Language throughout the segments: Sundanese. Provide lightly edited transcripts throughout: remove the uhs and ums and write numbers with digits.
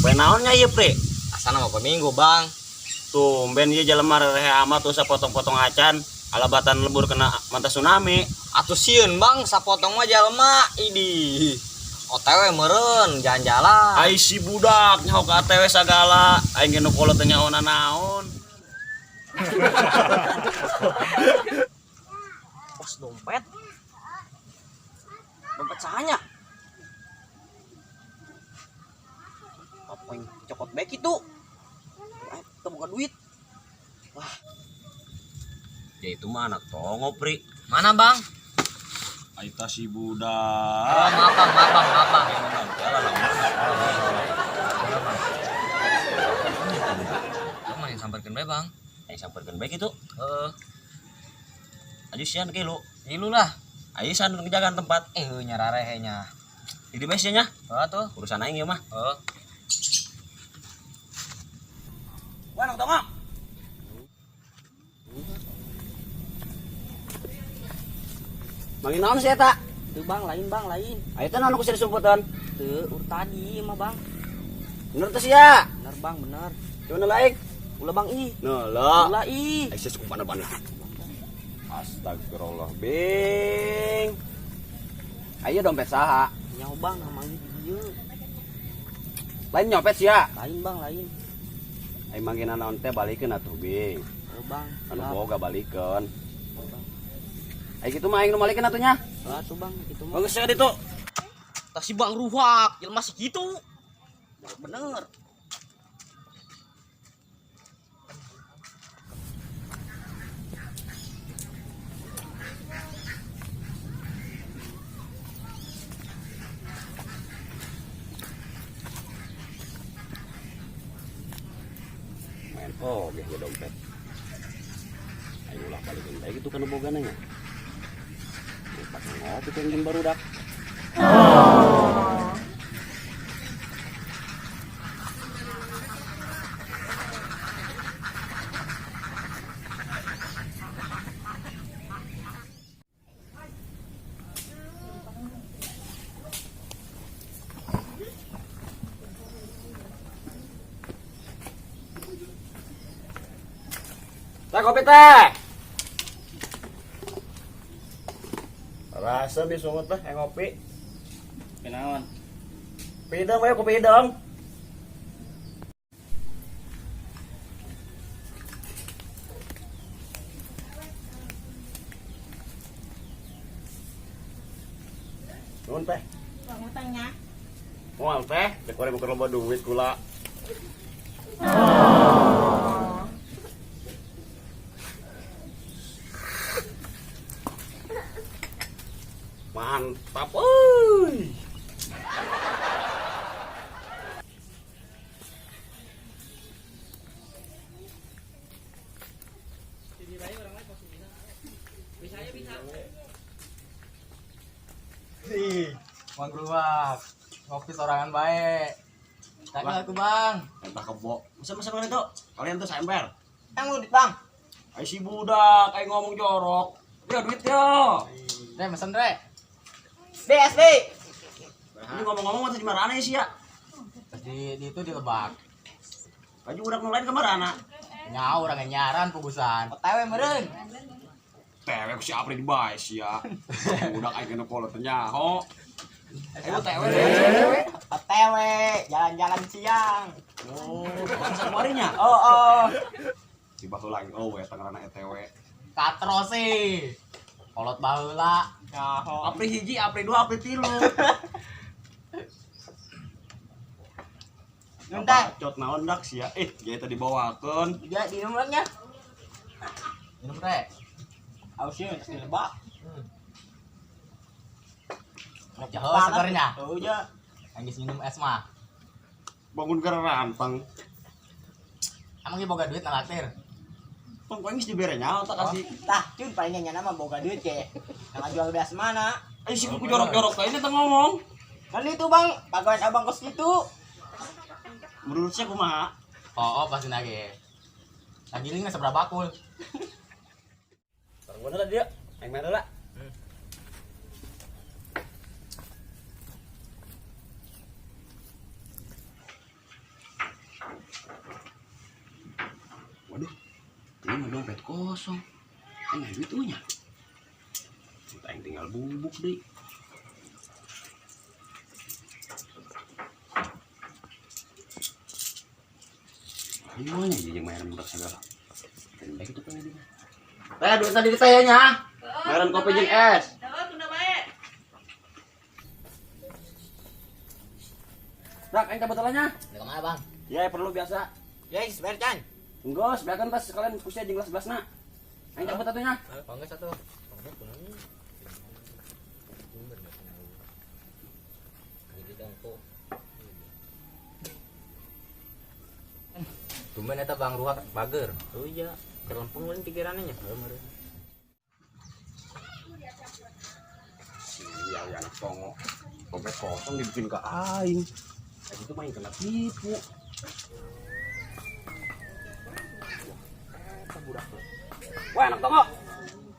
Poe naon nya ieu, Pri? Asana mah poe Minggu, Bang. Tumben ieu jelema rerehe amat tuh sapotong-potong acan. Alabatan lebur kena manta tsunami. Atuh sieun, Bang, sapotong mah jelema. Idih. OTW meureun jalan-jalan. Ai si budak nyaho ka ATW sagala. Aing ge nu kolot teh nyaho naon. Pos dompet. Dompet sahanya? Apa yang cokot baik itu? Itu bukan duit. Wah. Ya itu mah anak tongo, Pri. Mana, Bang? Aita si budak. Oh, maaf, Bang, maaf, Bang, maaf, Bang. Lu mah yang samperkeun bae, Bang. Aing samperkeun bae kitu. Heeh. Aju sian ke lu. Ilu lah. Ayo san ngejagaan tempat. Nyararehe nya. Di base nya. Heeh tuh. Urusan aing ieu mah. Heeh. Wah, anak tongo. Manggil naon sih eta? Tuh bang, lain bang, lain. Ayo teh naon ku sia disumputan? Tuh, ur tadi mah bang. Bener teh sia. Bener bang, bener. Coba like. Ulah bang ih. Nah lah. Ulah ih. Ayo sia cukup mana-mana. Astagfirullah, Bing. Ayo dompet saha? Nyaho bang, nah manggil di dieu. Lain nyopet sia. Lain bang, lain. Ayo manggil naon teh balikeun atuh, Bing. Oh bang. Anu Maaf. boga balikeun. Oh, bang. Ayo kitu mah aing nu malikeun atuh nya. Lah tuh bang, gitu mah. Bagus sia ditu. Tah si Bang ruhak, jelema si kitu. Bener. Main oge ya dompet. Ayo ulah balikeun bae kitu kana bogana nya. Pakai ngopi teh jeung barudak. Teh kopi teh. Rasa nih sungut teh yang ngopi. Kenaon? Kopi hidung, ayo kopi hidung. Nuhun teh. Bang utangnya. Moal teh, dek urang bukan loba duit kula. Mantap euy. Ih, Bang Ruhak. Ngopi sorangan bae. Tanya aku, Bang. Entah kebo. Mesen-mesen mana itu? Kalian tuh sember. Yang lu duit bang. Ay si budak, kayak ngomong jorok. Ya duit ya. Re, mesen, Re. B S B. Ini ngomong-ngomong masih di mana sih ya? Di itu di Lebak. Baju budak nu lain ke mana? Nyaur orang nyaran pugusan. OTW meureun. Tewe ku si Apri di bae sih ya. Budak aing nu kolot teh nyaho. Ayo tewe deh. OTW, jalan-jalan siang. Oh, bangsa kemarinya. Oh, oh. Si baheula aing oh eta ngaranna ETW. Katro sih. Kolot baheula. Nyaho. Apri hiji, Apri dua, Apri tilu. Nun teh. Bacot naon dak sia. Eh, dia tadi dibawakeun. Juga di nomornya. Minum, Re. Aus sih di Lebak. Oh, segernya. Oh, iya. Anggis minum es mah. Bangun ke rantang. Emang ieu boga duit nalaktir? Tong kowe geus dibere nyaho tak kasih. Tah, cun palingnya nyana mah boga duit ke. Yang jual beas mana? Ayo si kuku jorok-jorok teh ini teh ngomong. Kan itu bang, pagawan abang kos itu. Menurut saya kumaha? Oh, pasti nage. Lagi lingna seberapa bakul? Bareng bener lah dia. Aing main lah. Ini mah dompet kosong. Aing duit nya. Aing tinggal bubuk deui. Gimana ya jeung mayaran budak segala. Dan baik itu kan dia. Teh duit tadi di teh nya. Mayaran kopi jeung es. Dak, aing cabut nya. Udah kemana, Bang? Ya, perlu biasa. Guys, bayar can. Enggos, biarkan tas sekalian kusnya jeung gelas-gelasna. Aing cabut atuh nya. Bangga satu. Tumben eta Bang Ruhak bager. Oh iya, kelempeng lain pikirannya nya. Iya, ya anak tongo. Dompet kosong dibikin ke aing. Aing itu main kena tipu. Wah, budak tuh. Wah, anak tongo.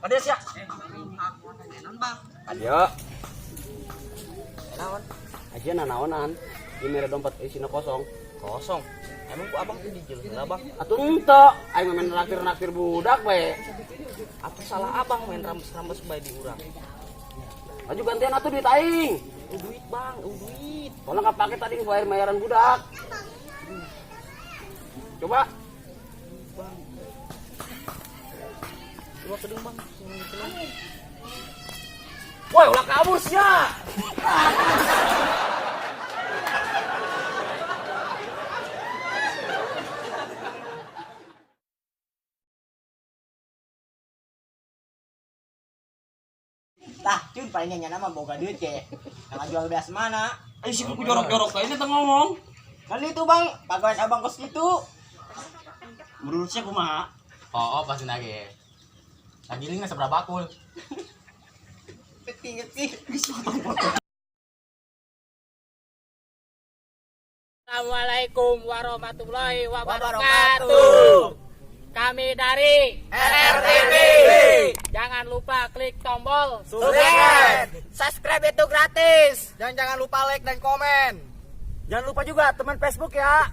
Kades ya? Bang. Ayo. Naon? Aja nanaonan. Di mere dompet isina kosong. Kosong. Emang ku abang tuh dijel heula, Bang. Atuh ente, aing mah main naktir-naktir budak we. Apa salah abang main rambes-rambes bae di urang? Maju gantian atuh duit aing. Duit, Bang, duit. Soalnya nggak pakai tadi bayar bayaran budak. Coba. Coba kedung, Bang. Woi, ulah kabur sia. Tah, cun palingnya nya mah boga duit ke. Nah, jual beas mana? Eh, si kuku jorok-jorok kayaknya teh ngomong. Kan itu, Bang, pagawean abang kos gitu. Menurut saya kumaha? Oh, pasti nage. Lagi lingna seberapa bakul. Penting sih. Assalamualaikum warahmatullahi wabarakatuh. Kami dari RRTV. Jangan lupa klik tombol Subscribe. Subscribe itu gratis. Dan jangan lupa like dan komen. Jangan lupa juga teman Facebook ya.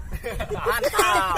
Mantap.